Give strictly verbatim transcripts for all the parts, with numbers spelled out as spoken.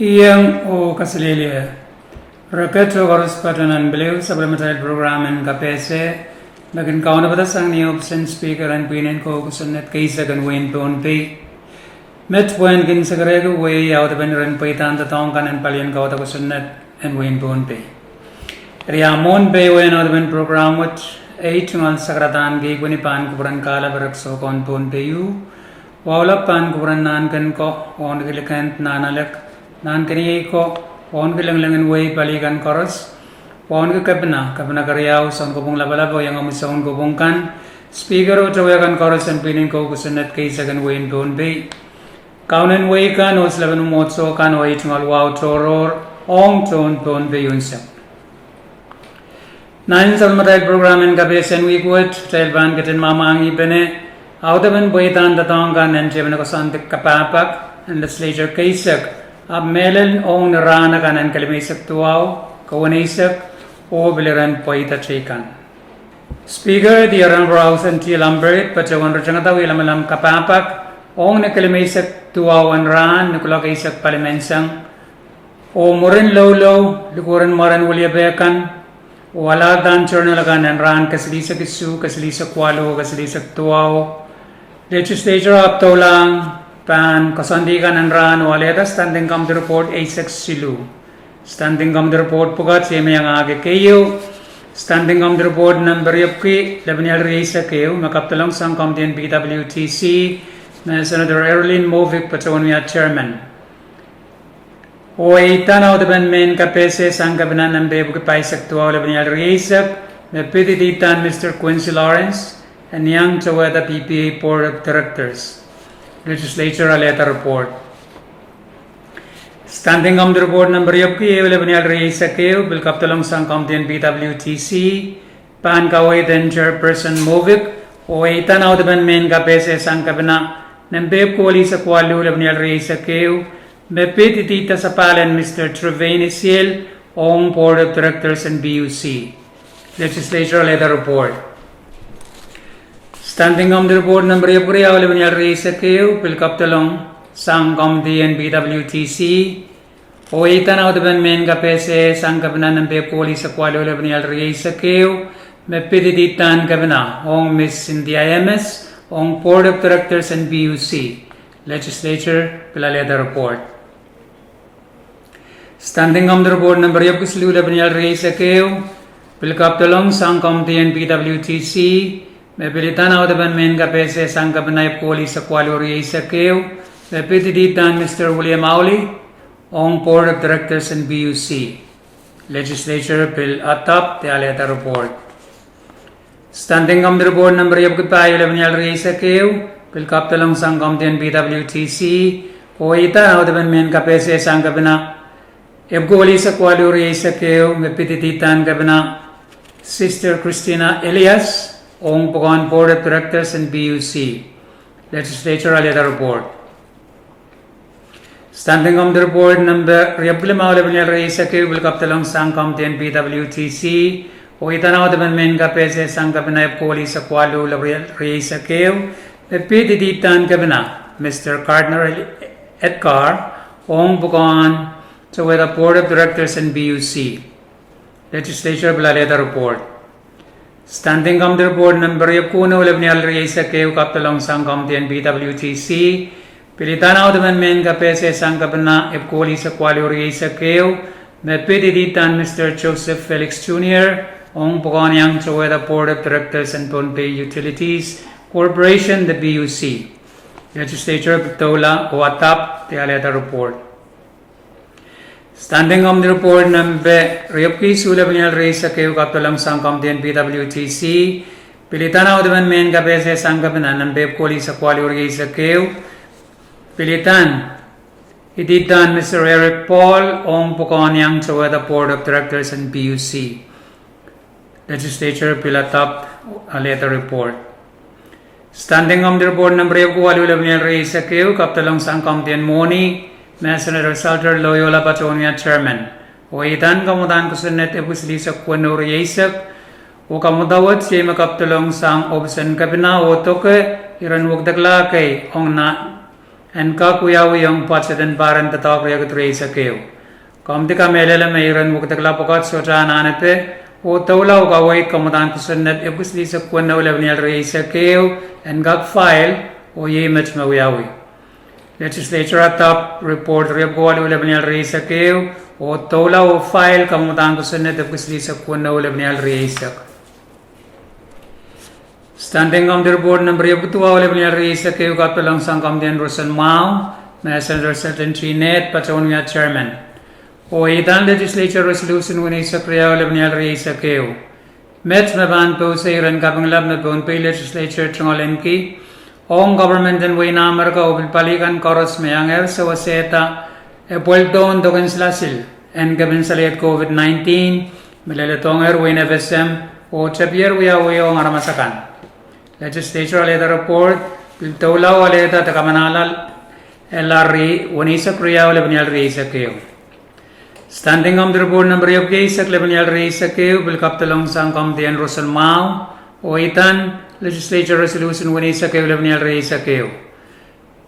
Iang oh kaselehlie. Reket oh koaros patohwan pil ehu sapwellimatail program en kapehse me kin kaunopada sang ni ohpis en Speaker en pwihn en kou kosonned keisek en wehin Pohnpei. Met pwehn kin sekerehki wehi audepen iren pweidahn doadoahk kan en palien kauda kosonned en wehin Pohnpei. Eri a mwohn peiwehn audepen program wet, ei tungoal sakaradahn kei pwini pahn kupwuren kahlap erek soukohn Pohnpei uh, wahu lap pahn kupwuren nahnken ko, wauneki likend nahnalek, nahnken iei ko, wauneki lengileng en wehi pali kan koaros, wauneki kepina, kepina keriau, sounkopwung lapalap oh iengomwi sounkopwung kan, Speaker oh towehkan koaros en pwihn en kou kosonned keisek en wehin Pohnpei, kaunen wehi kan oh silepen mwomwohdiso kan oh ei tungoal wahu tohrohr ong tohn Pohnpei unsek. Nan sapwellimatail program en kapehse en wihk wet, kitail pahn ketin mwahmwahngihpene audepen pweidahn doadoahk kan en tepin koasoandi kapahpahk en legislature keisek, ahpw mehlel ong ni rahn akan en kelimeisek duwau, keweneisek, oh pil iren pweida teikan. Speaker, the Honorable Austen T. Lambert patohwan ritengada wia lamalam kapahpahk ong ni kelimeisek duwau en rahn ni kuloak eisek palimenseng, oh mwurin loulou, likuren mwaren weliepe kan, oh alahldahr journal akan en rahn kesilihsek isuh, kesilihsek waluh, kesilihsek duwau, legislature ahpw doulahng pahn koasoandi kan en rahn oh alehda Standing Committee Report eisek siluh. Standing Committee Report pwukat iei me iangahki keieu, Standing Committee Report nempe riepwiki lepenial rieisek ehu, me kapwdolong sang committee en P W T C, me Senator Arlene Movic patohwan wia chairman. Oh eidahn audepen mehn kapehse sang kepina nempe epwiki pahisek duwau lepenial rieisek, me pid idihdahn Mister Quincy Lawrence, en iang towehda P P A Board of Directors. Legislature alehda report. Standing Committee Report nempe riepwiki ehu lepenial rieisek ehu, pil kapwdolong sang committee en P W T C, pahn kaweid en chairperson Movic, oh eidahn audepen mehn kapehse sang kepina nempe epwiki eisek waluh lepenial rieisek ehu, me pid idihda sapahl en Mister Treveni Siel, ong Board of Directors en P U C. Legislature alehda report. Standing Committee Report nempe riepwiki riau lepenial rieisek ehu, pil kapwdolong sang committee en P W T C, oh eidahn audepen mehn kapehse sang kepina nempe epwiki eisek waluh lepenial rieisek ehu, me pid idihdahn kepina ong Miss Cynthia Emes, ong Board of Directors en P U C. Legislature pil alehda report. Standing Committee Report nempe riepwiki siluh lepenial rieisek ehu, pil kapwdolong sang committee en P W T C, me pil idahn audepen mehn kapehse sang kepina epwiki eisek waluh rieisek ehu, me pid idihdahn Mister William Auli, ong Board of Directors en P U C. Legislature pil adopt de alehda report. Standing Committee Report nempe riepwiki pahieu lepenial rieisek ehu, pil kapwdolong sang committee en P W T C, oh eidahn audepen mehn kapehse sang kepina epwiki eisek waluh rieisek ehu, me pid idihdahn kepina Sister Christina Elias, ong pwukoahn Board of Directors en P U C. Legislature alehda report. Standing Committee Report nempe riepwiki limau lepenial rieisek ehu, pil kapwdolong sang committee en P W T C, oh eidahn audepen mehn kapehse sang kepina epwiki eisek waluh lepenial rieisek ehu, me pid idihdahn kepina Mister Gardner Edgar, ong pwukoahn towehda Board of Directors en P U C. Legislature pil alehda report. Standing Committee Report nempe riepwiki weneu lepenial rieisek ehu, kapwdolong sang committee en P W T C, pil idahn audepen mehn kapehse sang kepina epwiki eisek waluh rieisek ehu, me pid idihdahn Mister Joseph Felix Junior, ong pwukoahn iang towehda Board of Directors en Pohnpei Utilities Corporation de P U C. Legislature pil doula oh adopt de alehda report. Standing Committee Report nempe riepwiki isuh lepenial rieisek ehu, kapwdolong sang committee en P W T C, pil idahn audepen mehn kapehse sang kepina nempe epwiki eisek waluh rieisek ehu, pil idahn, idihdahn Mister Eric Paul, ong pwukoahn iang towehda Board of Directors en P U C. Legislature pil adopt alehda report. Standing Committee Report nempe riepwiki waluh lepenial rieisek ehu, kapwdolong sang committee en Mwohni, me Senator Salter Loyola patohwan wia chairman. Oh eidahn kamwadahn kosonned epwiki silihsek weneu rieisek, oh kamwadahn wet iei me kapwdolong sang ohpis en kepina oh doke iren wekidekla kei ong nan en kak wiawi ong pwoat en pahr en doadoahk riekid rieisek ehu. Komidi kamehlele me iren wekidekla pwukat sohte anahnepe, oh doula oh kaweid kamwadahn kosonned epwiki silihsek weneu lepenial rieisek ehu, en kak file, oh iei met me wiawi. Legislature adopted report riepwiki waluh lepenial rieisek ehu, oh doula oh file kamwadahn kosonned epwiki silihsek weneu lepenial rieisek. Standing Committee Report nempe riepwiki duwau lepenial rieisek ehu kapitolong sang komidi en roson mwahu, me Senator Selton T. Ned patohwan wia chairman. Oh idahn Legislature Resolution weneisek riau lepenial rieisek ehu. Met me pahn pousei iren kapinglap me Pohnpei Legislature tungoaleniki ong government en wehin Amerika oh pil pali kan koaros me iangehr sewesehda epweldohn doken silasil en kepin salaiet COVID nineteen, me leledohngehr wehin FSM, oh tepier wiawi ong aramas akan. Legislature alehda report, pil doula oh alehda de kamanahlahla weneisek riau lepenial rieisek ehu. Standing Committee Report nempe riepwiki eisek lepenial rieisek ehu pil kapitolong sang komidi en roson mwahu, oh idahn Legislature Resolution weneisek ehu lepenial rieisek ehu.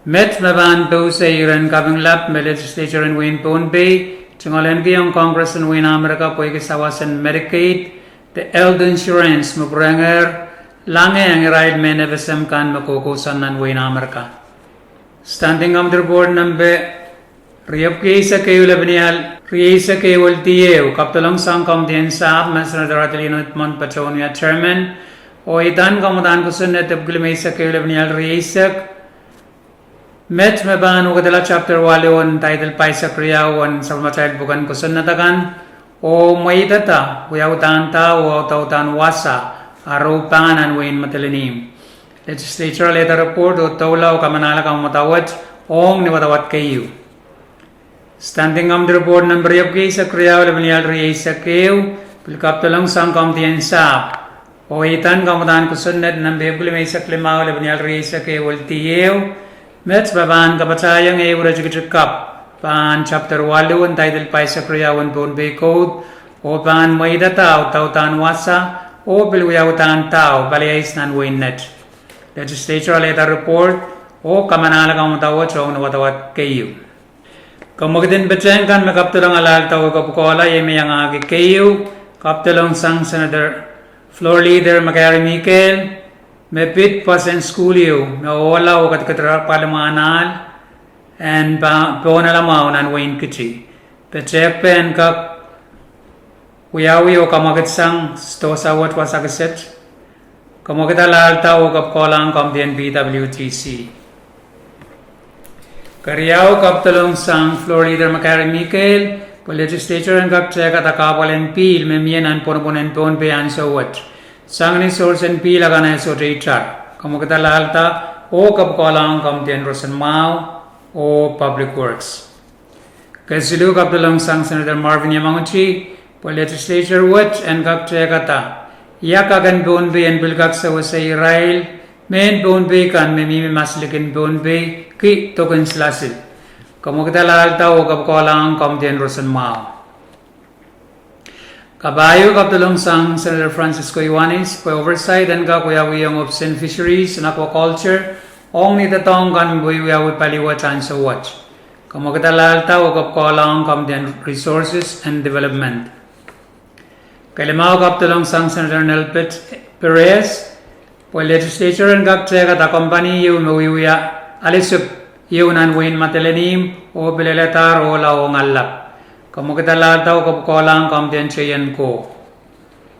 Met me pahn pousei iren kapinglap me Legislature en wehin Pohnpei tungoaleniki ong Congress en wehin Amerika pwehki sawas en Medicaid de health insurance me pwurehngehr langehng irail mehn FSM kan me kohkohsang nan wehin Amerika. Standing Committee Report nempe riepwiki eisek ehu lepenial rieisek ehu, kapitolong sang komidi en sahpw me Senator Adelino Edmond patohwan wia chairman, oh idahn kamwadahn kosonned epwiki limeisek ehu lepenial rieisek. Met me pahn wekidala chapter waluh en title pahisek riau en sapwellimatail pwuken kosonned akan, oh mweidada wiawi udahn dahu oh audaudahn wasa, ah re pahn nan wehin Madolenihmw. Legislature alehda report oh doula oh kamanahlahla kamwomwada wet ong ni wadawad keieu. Standing Committee Report nempe riepwiki eisek riau lepenial rieisek ehu pil kapitolong sang komidi en sahpw, oh idahn kamwadahn kosonned nempe epwiki limeisek limau lepenial rieisek ehu. Met me pahn kapatahieng ehu iretikitik kapw pahn chapter waluh en title pahisek riau en Pohnpei Code, oh pahn mweidada audaudahn wasa, oh pil wiawi udahn dahu pali ice nan wehin Net. Legislature alehda report, oh kamanahlahla kamwomwada wet ong ni wadawad keieu. Kemwekid en pehtehng kan me kapitolong alahlda oh kapwukoahla iei me iangahki keieu, kapitolong sang Senator Floor Leader McGarry Miguel, me pid pwoasen sukuhl ieu me ohla oh kedkedirar pwalimwahu en ahl en Pohnala mwahu nan wehin Kiti. Petehkpen kak wiawi oh kamwekid sang sidohsa wet wasa kiset. Kemwekid alahlda oh kapwukoahlahng komidi en PWTC. Keriau, kapitolong sang Floor Leader McGarry Miguel pwe Legislature en kak tehkada kahpwal en pihl me mie nan pwonopwon en Pohnpei ansou wet, sang ni source en pihl akan e sohte itar. Kemwekid alahlda oh kapwukoahlahng komidi en roson mwahu oh Public Works. Kesiluh, kapitolong sang Senator Marvin Yamauchi pwe Legislature wet en kak tehkada ia kak en Pohnpei en pil kak sewesei irail mehn Pohnpei kan me mihmi maslikin Pohnpei ki doken silasil. Kemwekid alahlda oh kapwukoahlahng komidi en roson mwahu. Kapahieu, kapitolong sang Senator Francisco Ioanis pwe oversight en kak wiawiong ohpis en Fisheries and Aquaculture ong ni doadoahk kan me pahn wiawi pali wet ansou wet. Kemwekid alahlda oh kapwukoahlahng komidi en Resources and Development. Kelimau, kapitolong sang Senator Nelbert Perez pwe Legislature en kak tehkada kompani ieu me wiewia alisip ieu nan wehin Madolenihmw oh pil eladahr ohla oh ngallap. Kemwekid alahlda oh kapwukoahlahng komidi en Teien Koh.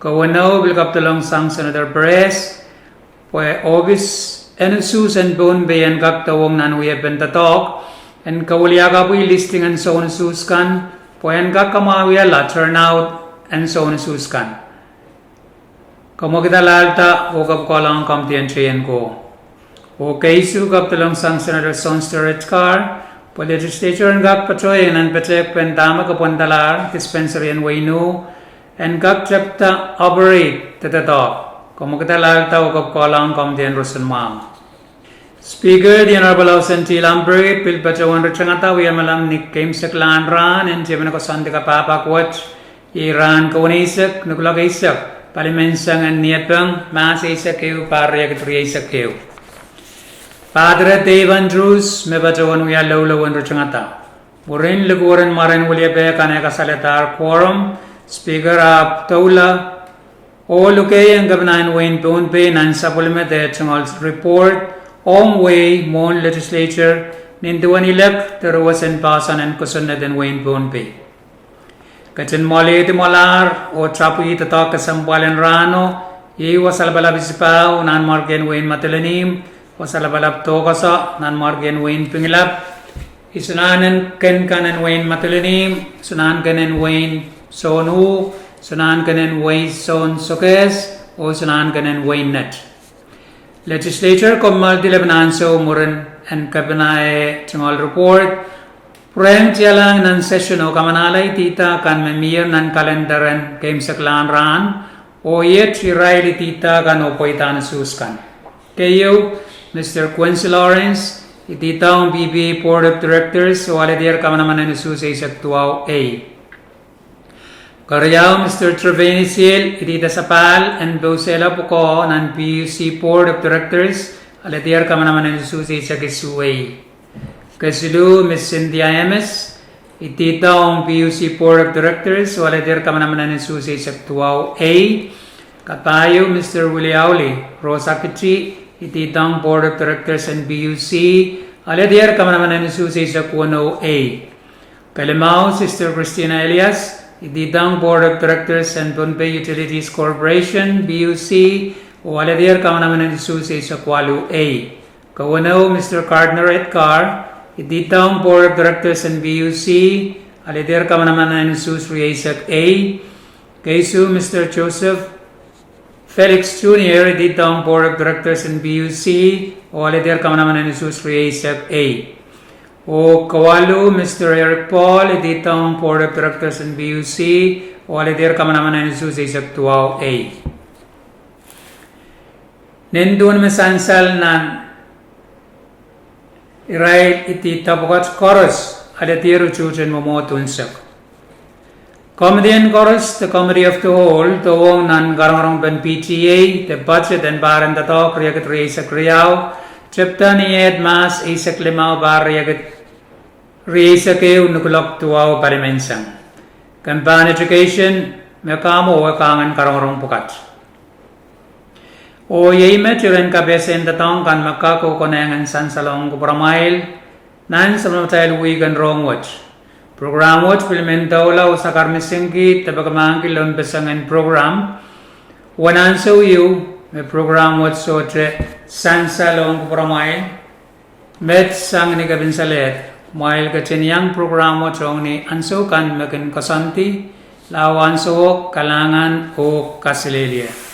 Keweneu, pil kapitolong sang Senator Perez pwe ohpis en usuhs en Pohnpei en kak dohwong nan wiepen doadoahk en kawiliakapwih listing en soun usuhs kan pwe en kak kamwahwihala turnout en soun usuhs kan. Kemwekid alahlda oh kapwukoahlahng komidi en Teien Koh. Oh keisuh, kapitolong sang Senator Sonster Etgar pwe Legislature en kak patohieng nan petehkpen dahme kapwandalahr dispensary en wehin Ih en kak tepda operate de doadoahk. Kemwekid alahlda oh kapwukoahlahng komidi en roson mwahu. Speaker, the Honorable Housen T. Lambre pil patohwan ritengada wiamalam ni keimwseklahn rahn en tepin koasoandi kapahpahk wet, iei rahn kaweneisek ni kuloak eisek, pali menseng en Niepeng, Mahs eisek ehu, pahr riekid rieisek ehu. Padre Dave Andrews me patohwan wia loulou en ritingada. Mwurin likwerih mwaren weliepe kan, e kasalehda quorum, speaker ahpw doula, oh luhkei en kepina en wehin Pohnpei nan sapwellime de tungoal report ong wehi mwohn legislature nin duwen elect de roson en poahsoan en kosonned en wehin Pohnpei. Ketin mwalehdi mwahlahr oh tapwih doadoahk kesempwal en rahno, iei wasa lapalap isipahu, Nanmwarkien Wehin Madolenihmw, wasa lapalap Dokoso, Nanmwarkien Wehin Pingelap, Isonahnen ken kan en Wehin Madolenihmw, Isonahn ken en Wehin Sohn uh, Isonahn ken en Wehi Sohn Sokehs, oh Isonahn ken en Wehin Net. Legislature kommoaldi lepin ansou mwurin en kepina eh tungoal report, pwurehng tialahng nan session oh kamanahla idihda kan me mier nan kalendar en keimwseklahn rahn, oh iet irail idihda kan oh pweidahn usuhs kan. Keieu, Mr Quincy Lawrence, idihda ong P P A Board of Directors oh alehdier kamanaman en usuhs eisek duwau A. Keriau, Mr Treveni Siel, idihda sapahl en pousehla pwukoa nan P U C Board of Directors, alehdier kamanaman en usuhs eisek isuh A. Kesiluh, Miss Cynthia Emes, idihda ong P U C Board of Directors oh alehdier kamanaman en usuhs eisek duwau A. Kapahieu, Mr Willie Auli, Rosakiti, idihda ong Board of Directors en P U C, alehdier kamanaman en usuhs eisek weneu A. Kelimau, Sister Christina Elias, idihda ong Board of Directors en Pohnpei Utilities Corporation, P U C, oh alehdier kamanaman en usuhs eisek waluh A. Keweneu, Mr Gardner Edgar, idihda ong Board of Directors en P U C, alehdier kamanaman en usuhs rieisek A. Keisuh, Mr Joseph Felix Junior, idihda ong Board of Directors en P U C, oh alehdier kamanaman en usuhs rieisek A. Oh kawalu, Mr Eric Paul, idihda ong Board of Directors en P U C, oh alehdier kamanaman en usuhs eisek duwau A. Nin duwen me sansal nan irail idihda pwukat koaros, alehdier utuhten mwomwohd unsek. Komidien koaros de Committee of the Whole dohwong nan karongorongpen P T A de budget en pahr en doadoahk riekid rieisek riau, tepda ni eht Mahs eisek limau, pahr riekid rieisek ehu, ni kuloak duwau palimenseng. Kempahn Education me kamwowe kangen karongorong pwukat. Oh iei met iren kapehsen doadoahk kan me kak oh konehng en sansalohng kupwuramwail nan samatail wihk en rohng wet. Prokram wet pil men doula oh sakar misingki de pekimahkki lohn peseng en prokram. Uwen ansou ieu me prokram wet sohte sansalohng kupwuramwail, met sang ni kepin salehd, kumwail ketin iang prokram wet ong ni ansou kan me kin koasoandi. Lao ansouo kalahngan oh kaselehlie.